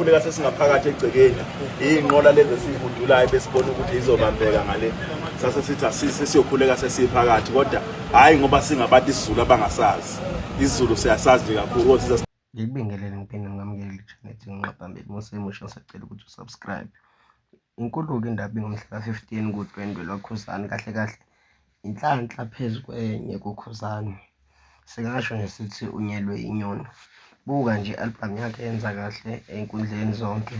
Sikhuleka sesingaphakathi egcekeni, iy'nqola lezi esiyihudulayo besibona ukuthi izobambeka ngale, sase sithi asise siyokhuleka sesiphakathi, kodwa hhayi ngoba singabantu isiZulu abangasazi isiZulu, siyasazi nje kakhulu kodwa. Ngikubingelele ngiphinde ngikwamukele i-channel Nqabambili Musemusha, ngisacela ukuthi usubscribe. Inkulu-ke indaba ingomhla ka-15 kuDwendwe lwaKhuzani, kahle kahle inhlanhla phezu kwenye kuKhuzani. Singasho nje sithi unyelwe inyoni. Buka nje i-album yakhe yenza kahle ey'nkundleni zonke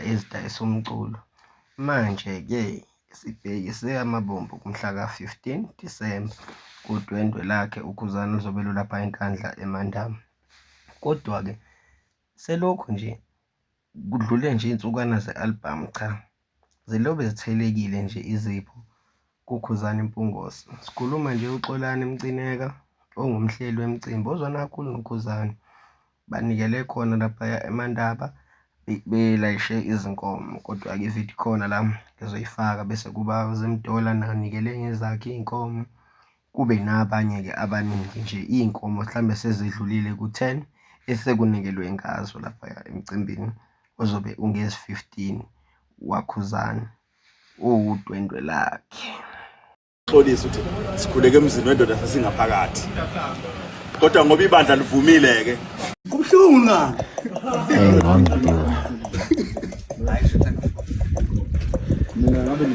ezidayisa umculo. Manje-ke sibhekise amabombo kumhla ka-15 Disemba kudwendwe lakhe uKhuzani luzobe lulapha eNkandla eMandaba. Kodwa-ke selokhu nje kudlule nje iy'nsukwana ze-album, cha zilobe zithelekile nje izipho kuKhuzani Mpungose. Sikhuluma nje uXolani Mcineka ongumhleli wemicimbi ozwana kakhulu noKhuzani. Banikele khona laphaya eMandaba belayishe izinkomo, kodwa-ke ividiyo ikhona la ngizoyifaka bese kuba uZimdollar naye unikele ngezakhe iy'nkomo. Kube nabanye-ke abaningi nje, iy'nkomo mhlawumbe sezidlulile ku-10 esekunikelwe ngazo laphaya emcimbini ozobe ungezi-15 waKhuzani owudwendwe lakhe. Xolisa ukuthi sikhuleke emzini wendoda sesingaphakathi, kodwa ngoba ibandla livumile-ke. Kubuhlungu nca. Mina ngabe